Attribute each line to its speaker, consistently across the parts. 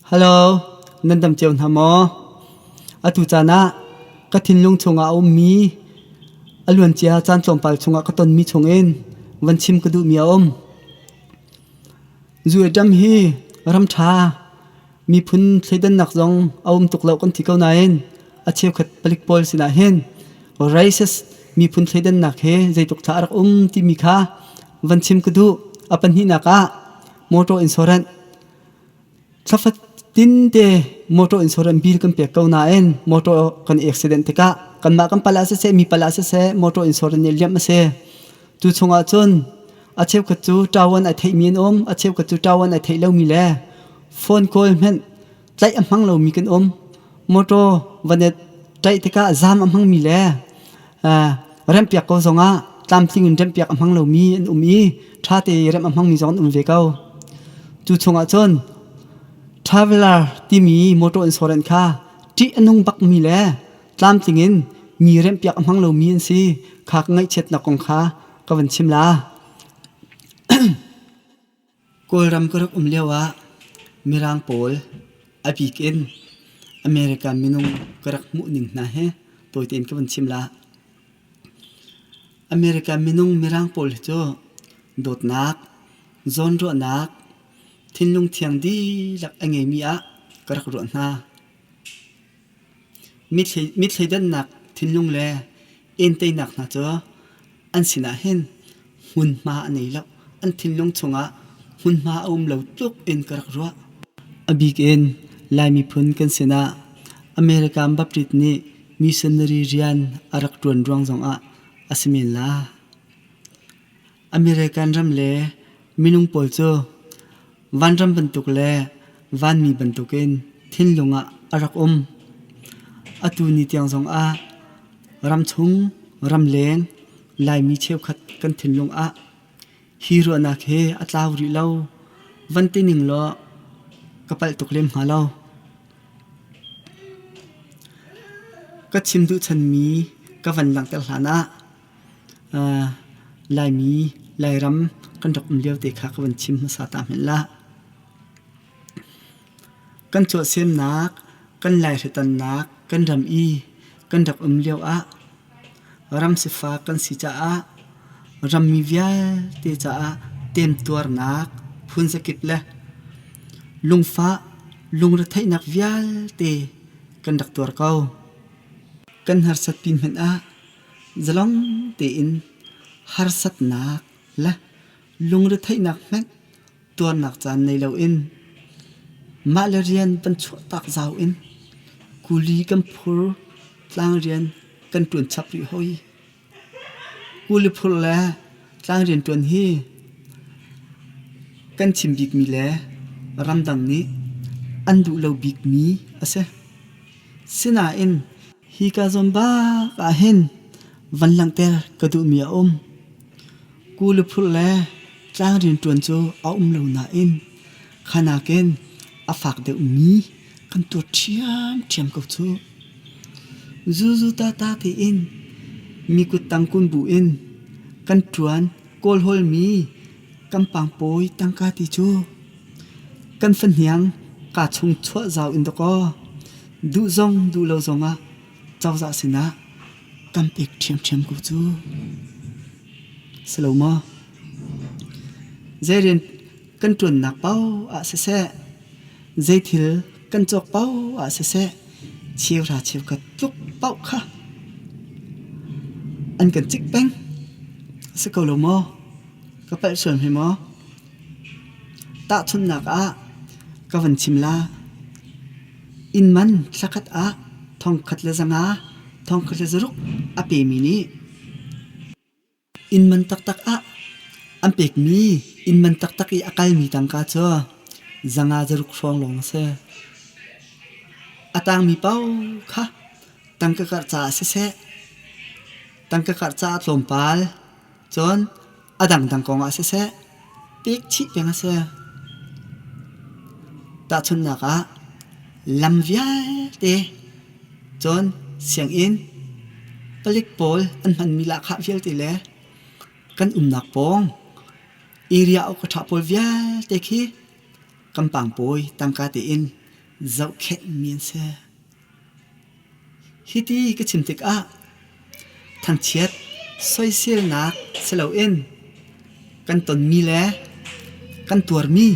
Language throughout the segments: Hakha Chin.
Speaker 1: Hello, nan dam cio hna maw? Atu caan ah ka thinlung chungah a ummi a luancia caan tlawmpal chungah ka tonmi chungin van chim ka duhmi a um. Zueṭam hi ram ṭha miphun thleidannak zong a um tuk lo kan ti ko nain a cheukhat palik pawl sinah hin racist miphun thleidannak he zeitluk thla a rak um timi kha van chim ka duh. A pahnihnak ah motor insurance Thla fatin te motor insurance bill kan pek ko nain motor kan accident tikah kanmah kan pal ah siseh mi pal ah siseh motor insurance nih liamh a si. Cu chungah cun a cheukhat cu ṭawan ai theihmi an um, a cheukhat cu ṭawan ai theih lomi le phone call hmanh tlaih a hmang lomi kan um. Motor van i ṭaih tikah zaam a hmangmi le remhpiak ko zongah tlamtling in remhpiak a hmang lomi an um i ṭha te i remh a hmangmi zong an um ve ko. Cu chungah cun traveler timi motor insurance kha ṭih a nung bakmi le tlamtling in mi remhpiak a hmang lomi an si kha ka ngaihchiatnak kong kha ka van chim la. Kawlram ka rak um lioah Mirang pawl a bik in America minung ka rak hmuh ning hna hi tawi tein ka van chim la. America minung Mirang pawl hi cu dawtnak, zawnruahnak, thinlung thiang dihlak a ngeimi ah ka rak ruah hna. Mithleidannak thinlung le entainak hna cu an sinah hin hmunhma a nei lo. An thinlung chungah hmunhma a um lo tluk in ka rak ruah. A bik in Lai miphun kan sinah American Baptist nih missionary rian a rak ṭuan ruang zongah a si men la. American ram le minung pawl cu vanram bantuk le vanmi bantukin thinlung ah a rak um. Atu ni tiang zongah ramchung, ramleng Laimi cheukhat kan thinlung ah hi ruahnak hi a tlau rih lo. Van ti ning law ka palh tuk lem hnga lo. Ka chim duh chanmi ka van langhter hlan ah Laimi, Lairam kan rak um lio te kha ka van chim hmasa ta hmenh la. Kan chuahsemnak, kan laihritannak, kan ram i kan rak um lio ah ram sifak kan si caah rammi vialte caah temtuarnak phunzakip le lungfah, lungretheihnak vialte kan rak tuar ko. Kan harsat pi hmanh ah Zalong tein harsatnak le lungretheihnak hmanh tuarnak caan nei loin mah le rian kan chuahtak zau in kuli kan phur tlangrian kan ṭuan chap rih hoi. Kuli phur le tlangrian ṭuan hi kan chim bikmi le ramdang nih an duh lo bikmi a si. Sinain Hika zawn bak ah hin van langhter ka duhmi a um. Kuli phurh le tlang rianṭuan cu a um lo nain kha nakin a fak deuhmi kan tuar ṭhiamṭhiam ko cu. Zuzu tata tiin mi kuttang kun bu in kan ṭuan kawlhawlmi kan pangpawi tangka ti cu Kan fahniang kaa chung chuah zau in dakaw duh zong duh lo zongah cozah sinah kan pek ṭhiamṭhiam ko cu. Si lo maw? Zei rian kan ṭuannak paoh ah siseh, zei thil kan cawk paoh ah siseh, cheuhra cheukhat tluk paoh kha an kan cik peng. A si ko lo maw? Ka palh sual hme maw? Tahchunhnak ah ka van chim la. Inn man thlakhat ah thongkhat le zanga, thongkhat le zaruk a pemi nih inn man taktak ah an pekmi inn man taktak i a kalmi tangka cu zanga zaruk hrawng lawng a si. A tangmi paoh kha tangka karh caah siseh, tangka karh caah tlawmpal, cun A dangdang kong ah siseh, pek chih peng a si. Tahchunhnak ah, lam vialte cun sianginn, palik pawl an hmanmi lahkhah vialte le kan umnak pawng area awk a ṭha pawl vialte khi kan pangpawi tangka tein. zohkhenhmi an si. Hiti ka chim tikah thangchiat soiselnak si loin kan tonmi le kan tuarmi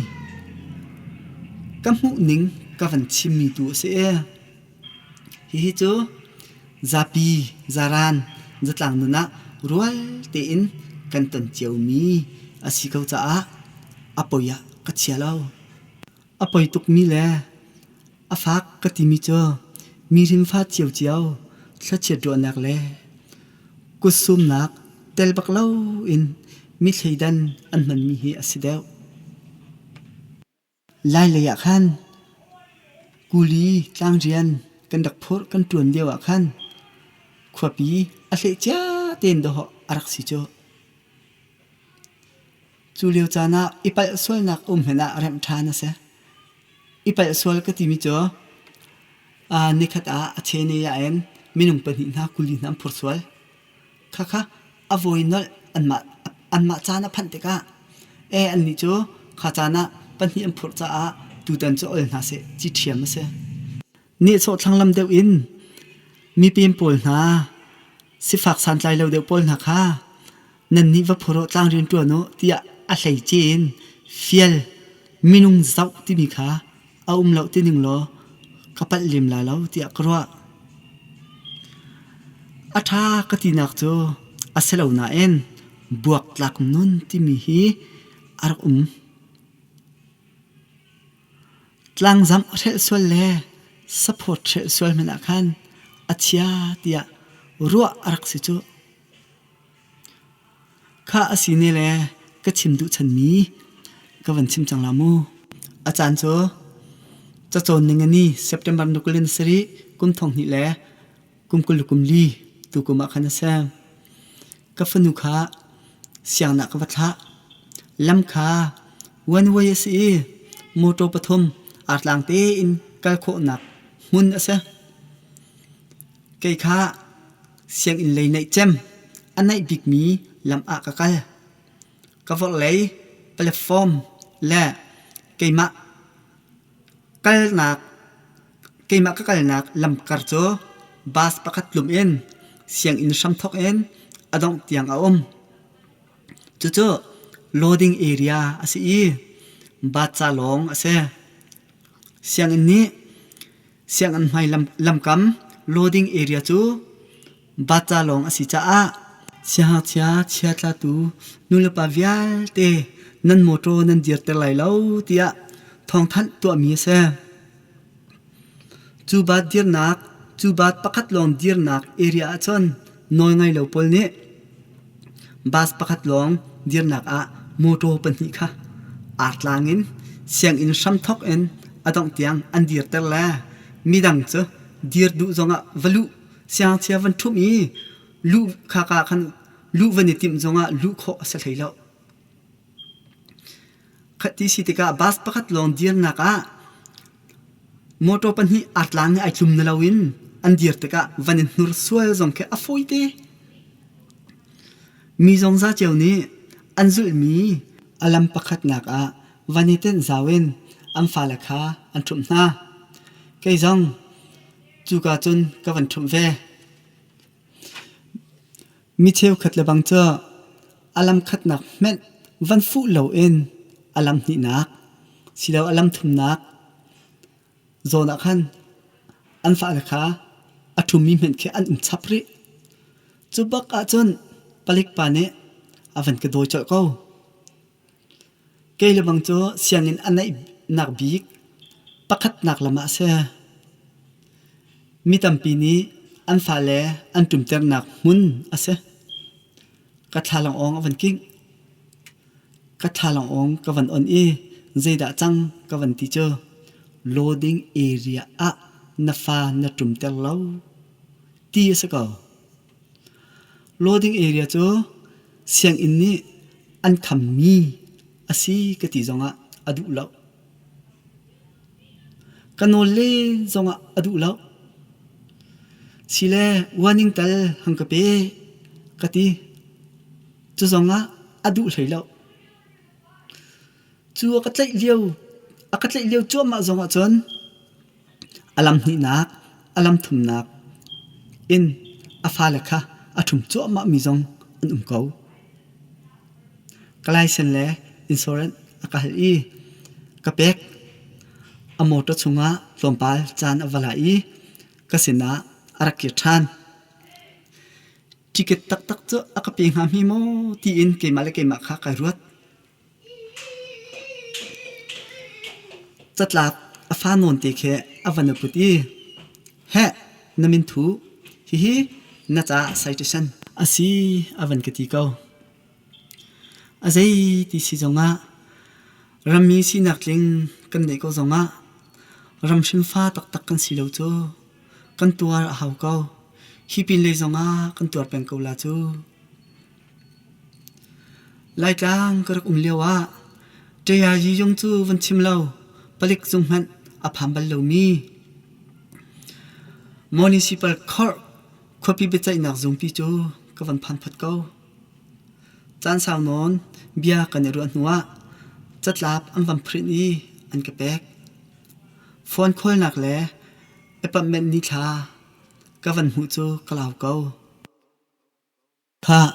Speaker 1: ka hmuhning ka van chimmi tu a si i hihi cu zapi zaran zatlang nun ah rual tein kan ton ciomi a si ko caah a poi ah ka chia lo. A poi tukmi le a fak ka timi cu mi rimfa ciocio thlachiat ruahnak le kutsumnak tel bak loin mi thleidan an hmanmi hi a si deuh. Lailei ah khan kuli tlangrian kan rak phurh kan ṭuan lio ah khan khuapi a hleh cia tein dawh a rak si cu. Cu lio caan ah i palh sualnak um hmanh ah remh ṭhan a si. I palh sual ka timi cu nikhat ah a chene ah in minung pahnih hna kuli hna an phur sual. Khakha a vawi nolh anmah anmah caan a phanh tikah e annih cu kha caan ah pahnih an phurh caah tutan cu ol hna seh ci ṭhiam a si. Nehsawh thlanglam deuh in mipem pawl hna sifak santlai lo deuh pawl hna kha nannih va phur uh tlang rian ṭuan uh tiah a hleice in fial minung zoh timi kha a um lo ti ning law ka palh lem la lo tiah ka ruah. A ṭha ka tinak cu a si lo nain buaktlak nun timi hi a rak um. Tlangzamh hrelh sual le saphawt hrelh sual hmanh ah khan a chia tiah ruah a rak si cuh. Khah a si ne le ka chim duh chanmi ka van chim cang la mu. A caan cu cacawn ning a ni September ni 27 kum thong hnih le kum 20 kum li tukum ah khan a si. Ka fanu kha sianginn ah ka va thlah. Lam kha one way a si i motor pathum artlang tein kal khawhnak hmun a si. Kei kha sianginn lei naih cem a naih bikmi lam ah ka kal. Ka vorhlei platform le keimah kalnak keimah ka kalnak lamkar cu bus pakhat tlum in sianginn hramthawk in a dongh tiang a um. Cucu loading area a si i bus ca lawng a si. Sianginn nih sianginn hmai lamkam loading area cu bus ca lawng a si caah siangngakchia chiatlatu nulepa vialte nan mawṭaw nan dirter lai lo tiah thawngthanh tuahmi a si. Cu bus dirnak, cu bus pakhat lawng dirnak area ahcun nawlngai lo pawl nih bus pakhat lawng dirnak ah mawṭaw pahnih kha artlang in sianginn hramthawk in a dongh tiang an dirter le midang cu dir duh zongah va luh siangngakchia van ṭhumh i luh khaka khan luh van i timh zongah luh khawh a si hlei lo. Khati si tikah bus pakhat lawng dirnak ah motor pahnih artlang i ai tlum na loin an dir tikah van in hnur sual zong khi a fawi te. Mi zong za cio nih an zulhmi a lam pakhatnak ah van i tenh zau in an fale kha an ṭhumh hna. Kei zong cuka cun ka van ṭhumh ve. Mi cheukhat lebang cu a lam khatnak hmanh van fuh loin a lam hnihnak silo a lam thumnak zawn ah khan an fale kha a ṭhummi hmanh khi an um chap rih. Cu bak ahcun palik pa nih a van ka dawi colh ko. Kei lebang cu sianginn a naihnak bik pakhatnak lam ah a si. Mi tampi nih an fale an ṭumternak hmun a si. Ka thlalangawng a van kingh. Ka thlalangawng ka van on i zeidah cang ka van ti cu loading area ah na fa na ṭumter lo ti a si ko. Loading area cu sianginn nih an khammi a si ka ti zongah a duh lo. Ka nawl len zongah a duh lo. Sile warning tal hang ka pe ka ti. Cu zongah a duh hlei lo. Cu a ka tlaih lio a ka tlaih lio cuahmah zongah cun. A lam hnihnak, a lam thumnak in a fale kha a ṭhum cuahmahmi zong an um ko. Ka license le insurance a ka hal i ka pek. A motor chungah tlawmpal caan a va la i ka sinah a rak kir ṭhan. Ticket taktak cu a ka pe hnga hme maw tiin keimah le keimah kha kai ruat. Catlap a fa nawn te khi a van i put i heh na min thu hihi na caah citation a si a van ka ti ko. A zei ti si zongah rammi sinak tling kan neih ko zongah ram hrimfa taktak kan si lo cu kan tuar a hau ko. Hi pinlei zongah kan tuar peng ko la cu. Laitlang ka rak um lioah Ṭayayi zung cu van chim lo palik zung hmanh a phan bal lomi Municipal Court khuapi biaceihnak zungpi cu ka van phan phot ko. Caan sau nawn bia kan i ruah hnuah catlap an van print i an ka pek. Phone callnak le appointment nithla ka van hmuh cu ka lau ko. Khah,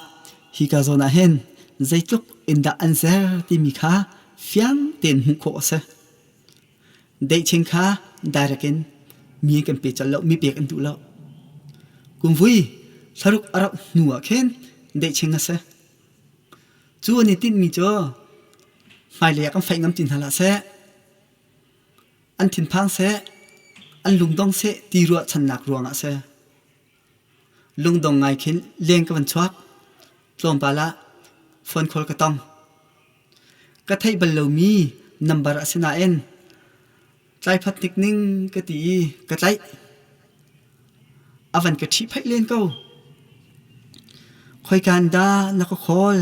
Speaker 1: hika zawn ah hin zeitluk in dah an ser timi kha fiang tein hmuh khawh a si. Deihching kha direct in mi kan pe colh lo, mi pek an duh lo. Kumvui thlaruk a rauh hnu ah khin deihching a si. Cu an i tinhmi cu hmailei ah kan faih ngam ti hna hlah seh, an thinphang seh, an lungdong seh ti ruahchannak ruangah a si. Lungdong ngai khin leng ka van chuak. Tlawmpal ah phone call ka tong. Ka theih bal lomi number a si nain tlaiphat hnik ning ka ti i ka tlaih. A van ka ṭhihphaih len ko. Khoika in dah na ka call?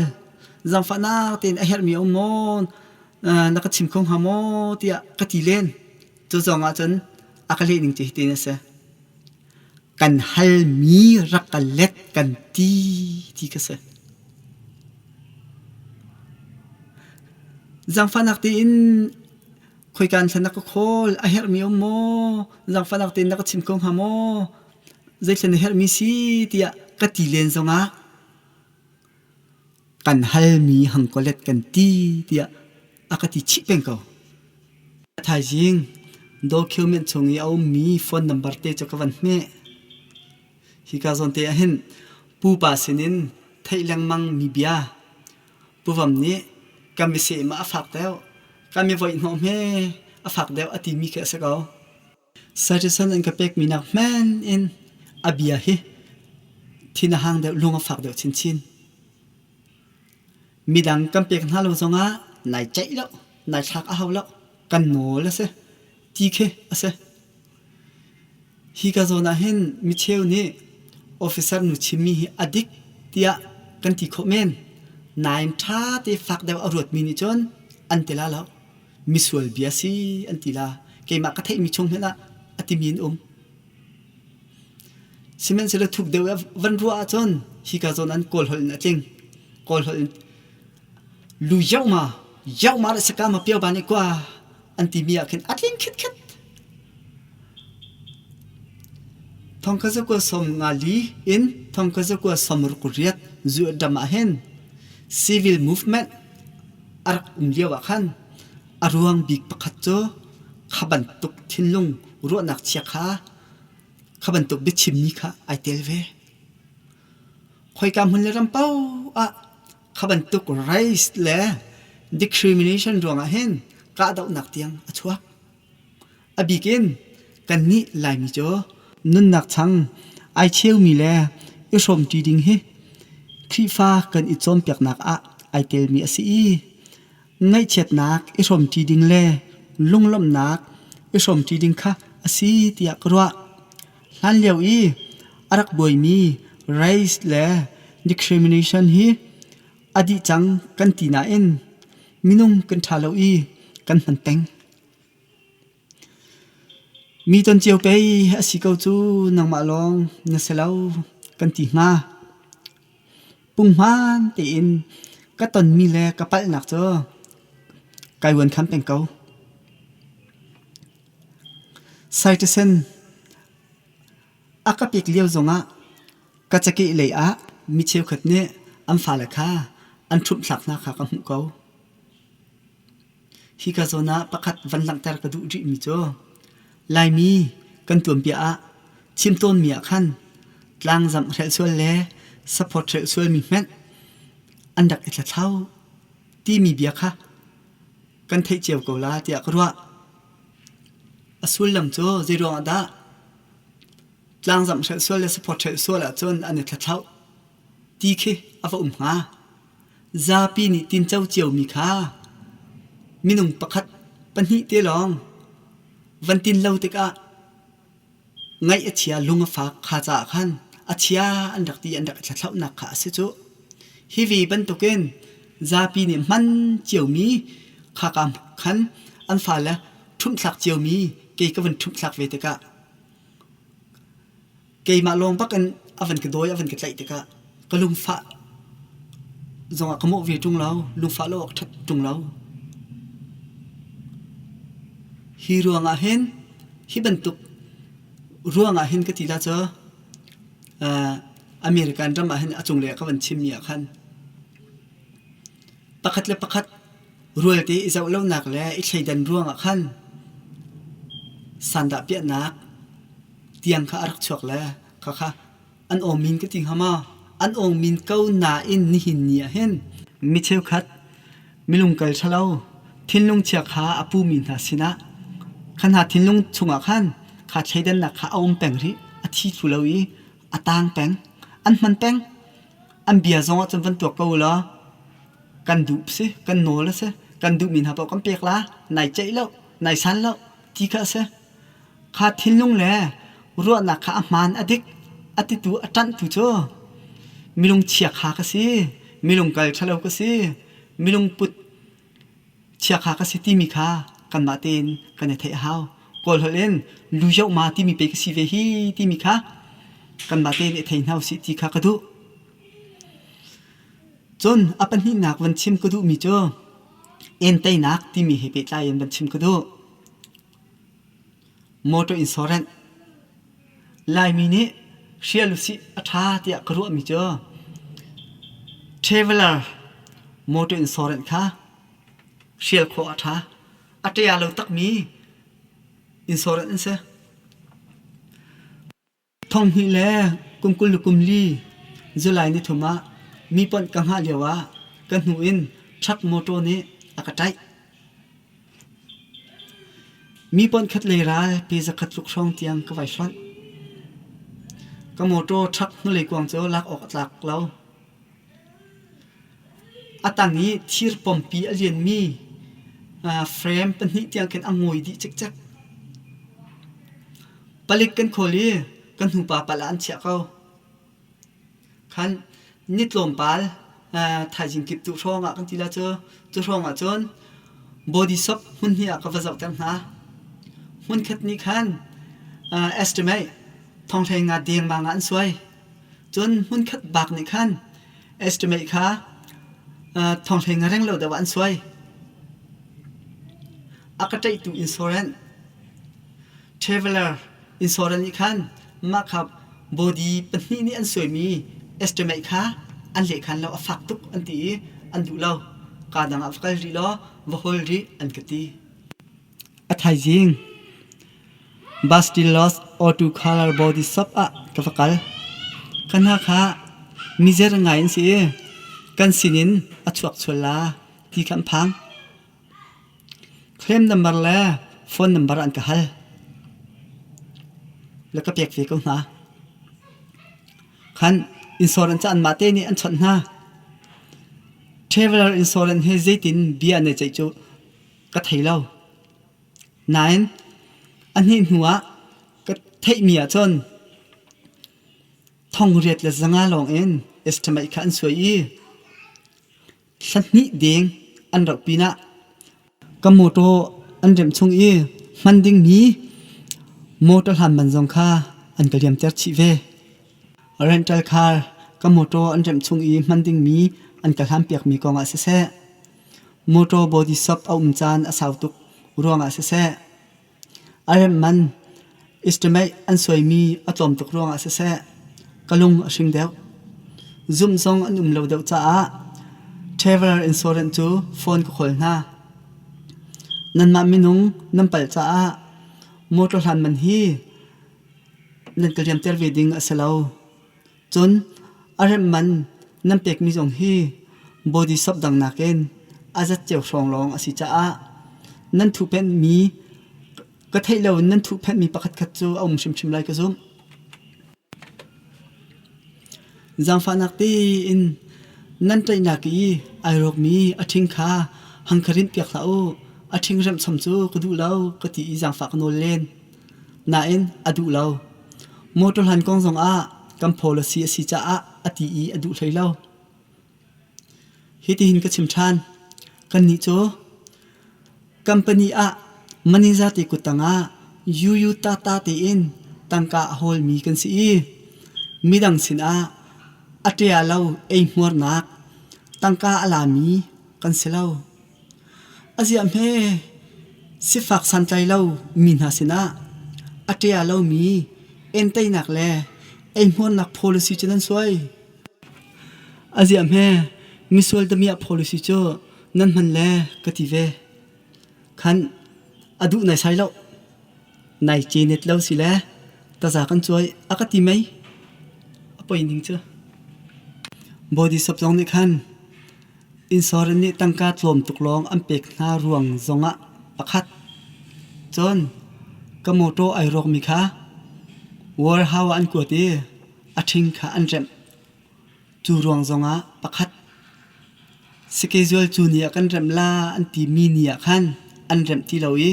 Speaker 1: Zaangfahnak tein a herhmi a um maw? Na ka chim kho hnga maw? tiah ka ti len. Cu zong ah cun a ka leh ning cu hitin a si. Kan halmi rak ka let kan ti ti ka si. Zaangfahnak tein khoika in thlan na ka khawl a herhmi um maw? Zaangfahnak tein na ka chim kho hnga maw? Zeithil na herhmi si tiah ka ti len zongah kan halmi hang ka let kan ti tiah a ka ti chih peng ko. Thaizing document chung i a ummi phone number te cu ka van hmeh. Hika zawn te ahhin pupa sinin theih lengmang mi bia puvam nih kan miseh ma a fak deuh, kan mi voih hnawh hme a fak deuh a timi khi a si ko. Suggestion an ka pekmi nak hmanh in a bia hi thin a hang deuh, lung a fak deuh chinchin. Midang kan pek hna lo zongah nai ceih lo, nai thlak a hau lo, kan nawl a si, ti khi a si. Hi ka zawn ah hin micheu nih officer nu chimmi hi a dik tiah kan ti khawh men. Nain ṭha te fak deuh a ruatmi nih cun an ti la lo. Misual bia si an ti la. Keimah ka theihmi chung hmanh ah a timi an um. Sihmanhsehlaw thuk deuh i van ruah ahcun hika zawn an Kawl holh in a tling. Kawl holh in lu yohma, yohma le saka ma pio ba nih kua an timi ah khin a tling khitkhet. Thongkha zakua som nga li in thongkha zakua som ruk riat zu dam ah hin civil movement a rak um lio ah khan a ruang bik pakhat cu kha bantuk thinlung ruahnak chia kha kha bantuk biachimmi kha ai tel ve. Khoika hmun le ram paoh ah kha bantuk race le discrimination ruangah hin kahdohnak tiang a chuak. A bik in kannih Laimi cu nunnak chang ai cheumi le i hrawmṭi ding hi Khrihfa kan i cawnpiaknak ah ai telmi a si i ngaihchiatnak i hrawmṭi ding le lunglawmhnak i hrawmṭi ding kha a si tiah ka ruah. Hlanlio i a rak buaimi race le discrimination hi a dih cang kan ti nain minung kan ṭha lo i kan hman peng. Mi ton cio pei a si ko cu nangmah lawng na si lo kan ti hnga. Punghman tein ka tonmi le ka palhnak cu kai uan khan peng ko. Saitisen a ka pek lio zongah ka cakeh lei ah mi cheukhat nih an fale kha an ṭhumhthlak hna kha ka hmuh ko. Hika zawn ah pakhat van langhter ka duh rihmi cu Laimi kan tuanbia ah chim tawnmi ah khan tlangzamh hrelhsual le support hrelhsualmi hmanh an rak i thlathlau timi bia kha kan theih cio ko la tiah ka ruah. A sullam cu zeiruang ah dah tlangzamh hrelhsual le support hrelhsual ahcun an i thlathlau ti khi a va um hnga. Zapi nih tinco ciomi kha minung pakhat pahnih te lawng van tin lo tikah ngaih a chia lung a fak kha caah khan a chia an rak ti an rak i thlathlonak kha a si cu. Hi ve bantukin zapi nih hman ciomi kha ka khan an fale ṭhumhthlak ciomi kei ka van ṭhumhthlak ve tikah keimah lawng bak in a van ka dawi a van ka tlaih tikah ka lungfah zongah ka mawh ve ṭung lo lungfah lo awk ṭhat ṭung lo hi ruangah hin hi bantuk ruangah hin ka ti la cu American ram ah hin a cunglei ah ka van chimmi ah khan pakhat le pakhat rualte i zoh lonak le i thleidan ruangah khan sandah piahnak tiang kha a rak chuak le khakha an awmin ka ti hnga maw? An awmin ko nain nihin ni ah hin mi cheukhat milungkal ṭhalo thinlung chia kha a pumi hna sinah kha hna thinlung chungah khan kha thleidannak kha a um peng rih a thi thlu lo i a tang peng an hman peng an bia zong ah cun van tuak ko law kan duh si kan nawl a si kan duhmi hna paoh kan pek la nai ceih lo nai san lo ti kha a si Kha thinlung le ruahnak kha a hmaan a dik a titu a ṭanhtu cu milung chiakha ka si, milung kal ṭhalo ka si, milung put chiakha ka si timi kha kanmah tein kan i theih a hau. Kawl holh in lu yohma timi pe ka si ve hi timi kha kanmah tein i thei hna usih ti kha ka duh. Cun a pahnihnak van chim ka duhmi cu entainak timi he pehtlai in van chim ka duh. Motor insurance Laimi nih hrial usih a ṭha tiah ka ruahmi cu traveler motor insurance kha hrial khawh a ṭha. A ṭia lo takmi insurance an si. Thonghnih le kum 20 le kum li July nithum ah mi ponh ka hngah lio ah ka hnu in truck motor nih a ka ṭaih. Mi ponh khat lei ral pe zakhat tluk hrawng tiang ka vai hlonh. Ka motor truck hnulei kuang cu lak awk a tlak lo. A tang i thir pawmpi a lianmi frame pahnih tiang khin a ngawi dih cikcek. Palik kan khawl i kan hnupa pal ah an chiah ko. Khan ni tlawmpal thaizing kip tu hrawng ah kan ti la cu cu hrawng ah cun body shop hmun hnih ah ka va zohter hna. Hmunkhat nih khan estimate thonghlei nga dengmang ah an suai. Cun hmunkhat bak nih khan estimate kha thonghlei nga reng lo deuh ah an suai. A ka ṭaihtu insurance Traveler insurance nih khan mah kha body pahnih nih an suaimi estimate kha an lehkhan lo a fak tuk an ti i an duh lo. Kaa dang ah va kal rih law va hawl rih an ka ti. A thaizing Bastillos Auto Color Body Shop ah ka va kal. Ka hna kha mizer ngai an si i kan sinin a chuak sual la ti kha an phang. Claim number le phone number an ka hal. Le ka pek ve ko hna. Khan insurance cu anmah te nih an chawnh hna. Traveler insurance he zeitin bia an i ceih cu ka thei lo. Nain a hnih hnu ah ka theihmi ahcun thong riat le zanga lawng in estimate kha an suai i Thla hnih deng an rauh pinah ka mawṭaw an remh chung i hman dingmi mawṭaw hlan man zong kha an ka liamter chih ve. Rental car ka mawṭaw an remh chung i hman dingmi an ka hlanpiakmi kongah siseh, mawṭaw body shop a um caan a sau tuk ruangah siseh, a remh man. Estimate an suaimi a tlawm tuk ruangah siseh ka lung a hring deuh. Zumh zong an um lo deuh caah traveler insurance cu phone ka call hna. Nanmah minung nan palh caah motor hlan man hi nan ka liamter ve ding a si lo. Cun a remh man nan pekmi zong hi body shop dang nakin a zat cio hrawng lawng a si caah nan thuhphenhmi ka theih lo in nan thuhphenhmi pakhatkhat cu a um hrimhrim lai ka zumh. Zaangfahnak tein nan ṭaihnak i ai rawkmi a ṭhing kha hang ka rinhpiak hlah u. A ṭhing remh chom cu ka duh lo ka ti i zaangfah ka nawl len. Nain a duh lo. Motor hlan kong zongah kan policy a si caah a ti i a duh hlei lo. Hitihin ka chim ṭhan. Kannih cu company ah manager te kuttang ah UU tata tein tangka a hawlmi kan si i midang sinah a ṭia lo eihmuarnak tangka a lami kan si lo. A ziah hme sifak santlai lo mi hna sinah a ṭia lomi entainak le eihmuarnak policy cu nan suai. A ziah hme misual damiah policy cu nan hman le ka ti ve. Khan a duh naisai lo. Nai cenet lo si le taza kan cuai a ka ti mei. A poi ning cu. Body shop zong nih khan Insurance nih tangka tlawm tuk lawng an pek hna ruang zongah pakhat. Cun ka mawṭaw ai rawkmi kha warehouse ah an kuat i a ṭhing kha an remh. Cu ruang zongah pakhat. Schedule cu ni ah kan remh la an timi ni ah khan an remh ti lo i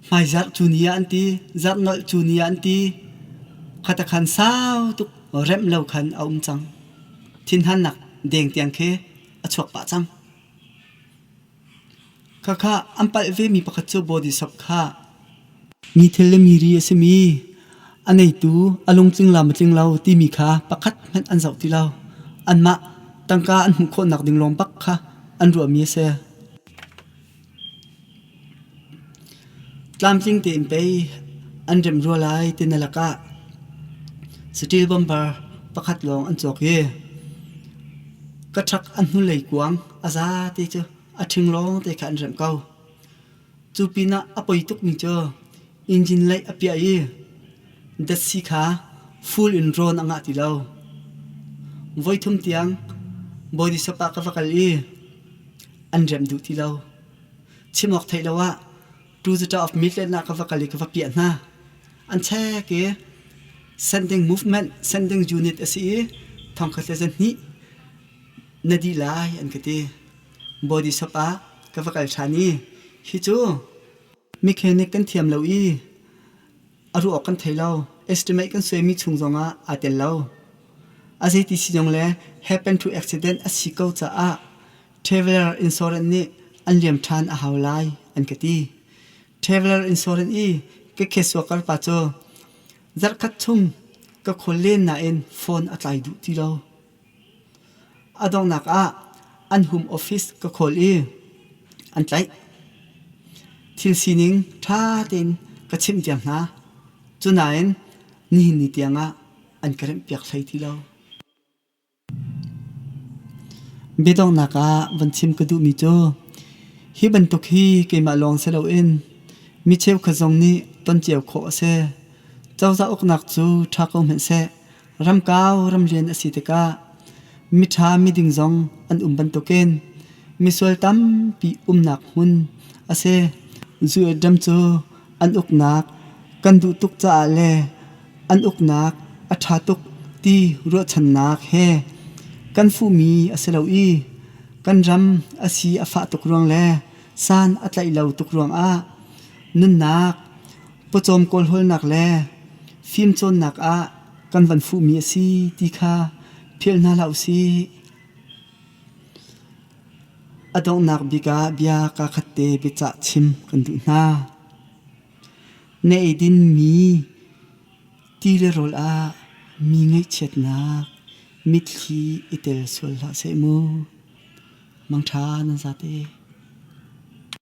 Speaker 1: hmaizarh cu ni ah an ti, zarh nolh cu ni ah an ti. Khatakhan sau tuk remh lo khan a um cang. Thinhannak deng tiang khi a chuak pah cang. Khakha an palh vemi pakhat cu body shop kha mi thil le mi ri a simi a neitu a lungtling la matling lo timi kha pakhat hmanh an zoh ti lo. Anmah tangka an hmuh khawhnak ding lawng bak kha an ruahmi a si. Tlamtling tein pei an remh rua lai ti na lakah steel bomber pakhat lawng an cawk i ka truck an hnulei kuang a zate cu a ṭhing lawng te kha an remh ko. Cu pinah a poi tukmi cu engine leih a piah i datsi kha full in rawn a ngah ti lo. Voithum tiang body shop ah ka va kal i an remh duh ti lo. Chim awk theih lo ah Two of Midland ah ka va kal i ka va piah hna. An check i sending movement, sending unit a si i thongkhat le zahnih na dih lai an ka ti. Body shop ah ka va kal ṭhan i hi cu mechanic kan thiam lo i a ruah awk kan thei lo. Estimate kan suaimi chung zongah aa tel lo. A zeiti si zong le happen to accident a si ko caah Traveler insurance nih an liam ṭhan a hau lai an ka ti. Traveler insurance i ka case worker pa cu zarhkhat chung ka khawl len nain phone a tlai duh ti lo. A donghnak ah an home office ka call i an tlaih. Thil sining ṭha tein ka chimh diam hna. Cunain nihin ni tiangah an ka remhpiak hlei ti lo. Biadonghnak ah van chim ka duhmi cu hi bantuk hi keimah lawng si loin mi cheukhat zong nih ton cio khawh a si. Cozah uknak cu ṭha ko hmanhseh ramkau ramlian a si tikah miṭha miding zong an um bantukin misual tampi umnak hmun a si. Zu ram cu an uknak kan duh tuk caah le an uknak a ṭha tuk ti ruahchannak he kan fuhmi a si lo i kan ram a si a fah tuk ruang le san a tlaih lo tuk ruangah nunnak, pawcawm kawlhawlnak le fimcawnnak ah kan van fuhmi a si ti kha philh hna hlah usih. A donghnak bik ah bia kaa khat te biacah chim kan duh hna. Na eidinmi ti le rawl ah mi ngaihchiatnak mitthli i tel sual hlah seh mu. Mangṭha nan zate.